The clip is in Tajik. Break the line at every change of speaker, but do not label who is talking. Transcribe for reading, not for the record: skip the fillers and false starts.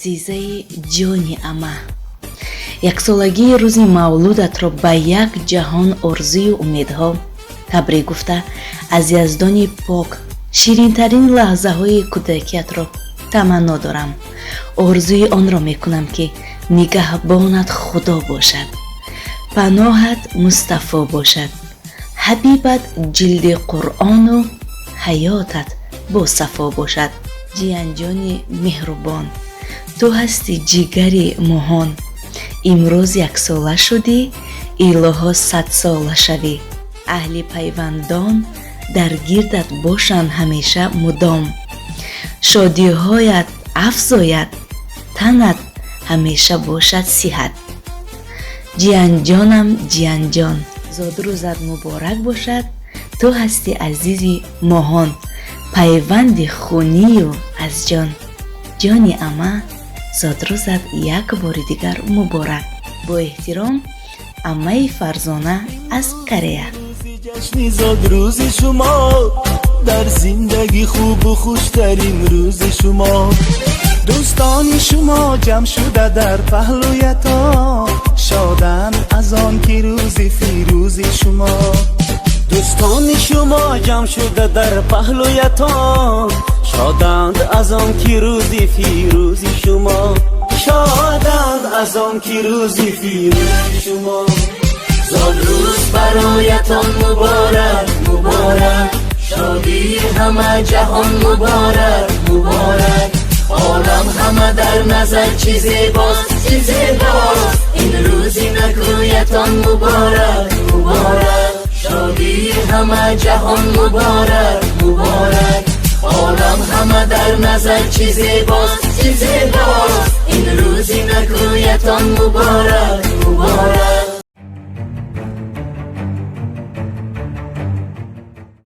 Азизаи ҷони ама, яксолагии рӯзи мавлудатро ба як ҷаҳон орзую умедҳо табрик гуфта, аз Яздони пок ширинтарин лаҳзаҳои кӯдакиятро таманно дорам. Орзуи онро мекунам, ки нигаҳбонат Худо бошад, паноҳат Мустафо бошад, ҳабибат ҷилди Қуръону ҳаётат босафо бошад. Ҷиянҷони меҳрубон, ту ҳасти ҷигари моҳон. Имрӯз яксола шудӣ, илоҳо, садсола шавӣ. Аҳли пайвандон дар гирдат бошанд ҳамеша мудом, шодиҳоят афзояд, танат ҳамеша бошад сиҳат. Ҷиянҷонам, ҷиянҷон, зодрӯзат муборак бошад. Ту ҳасти азизи моҳон, пайванди хунию аз ҷон. Ҷони ама, зодрӯзат як бори дигар муборак. Бо эҳтиром, аммаи Фарзона аз Корея.
Ҷашни зодрӯзи шумо, дар зиндагӣ хубу хуштарин рӯзи шумо.
Дӯстони шумо ҷамъ шуда дар паҳлӯятон, шоданд аз он ки рӯзи фирӯзи шумо.
Дӯстони шумо ҷамъ шуда дар паҳлӯятон, шоданд аз он ки рӯзи фирӯзи шумо, шоданд аз он ки рӯзи фирӯзи шумо.
Зодрӯз бароятон муборак, муборак, шодии ҳама ҷаҳон муборак, муборак. Олам ҳама дар назар чӣ зебост, чӣ зебост. Ин рӯзи накӯятон муборак, муборак, шодии ҳама ҷаҳон муборак, муборак. Олам ҳама дар назар чӣ зебост, чӣ зебост. Ин рӯзи накӯятон муборак, муборак.